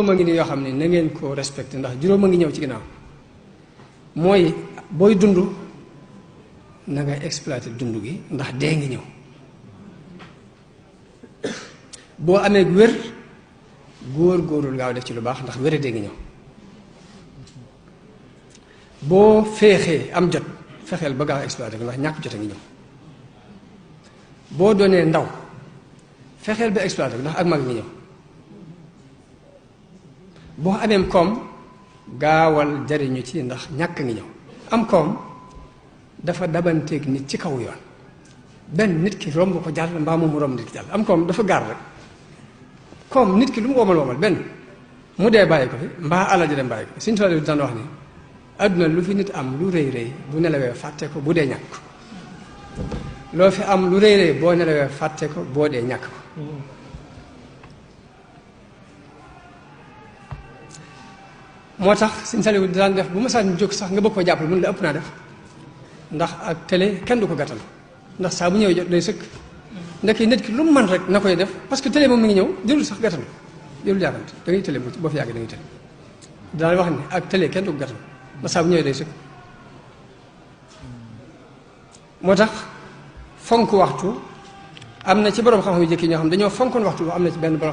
juróom a ngi ni yoo xam ne na ngeen ko respecté ndax juróom a ngi ñëw ci ginnaaw mooy booy dund na nga exploité dund gi ndax dee ngi ñëw boo amee wér góor-góorul gaaw def ci lu baax ndax wér dee ngi ñëw boo féexee am jot fexeel ba gaaw exploité ko ndax ñàkk jot a ngi ñëw boo doonee ndaw fexeel ba exploité ko ndax ak mag ngi ñëw boo amee koom gaawal jariñu ci ndax ñàkk ngi ñëw am koom dafa dabanteeg nit ci kaw yoon benn nit ki romb ko jàll mbaa moom mu romb nit ki jàll am koom dafa gaar rek koom nit ki lu mu womal benn mu dee bàyyi ko fi mbaa alal ji dem bàyyi ko fi suñu tool yi daan wax ni àdduna lu fi nit am lu rëy rëy bu nelawee fàtte ko bu dee ñàkk ko loo fi am lu rëy rëy boo nelawee fàtte ko boo dee ñàkk ko moo tax Sëñ Saliou daan def bu ma saan jóg sax nga bëgg ko jàppale mun la ëpp naa def ndax ak télé kenn du ko gàttal ndax saa bu ñëwee jot day sëkk ndekki nit ki lu mu mën rek na koy def parce que télé moom mi ngi ñëw jëlul sax gàttal jëlul yàggante da ngay télé boo fi yàggee da ngay télé daan wax ne ak télé kenn du ko gàttal ndax saa bu ñëwee day sëkk moo tax fonk waxtu am na ci borom xam-xam yu jëkk ñoo xam dañoo fonkoon waxtu am na ci benn borom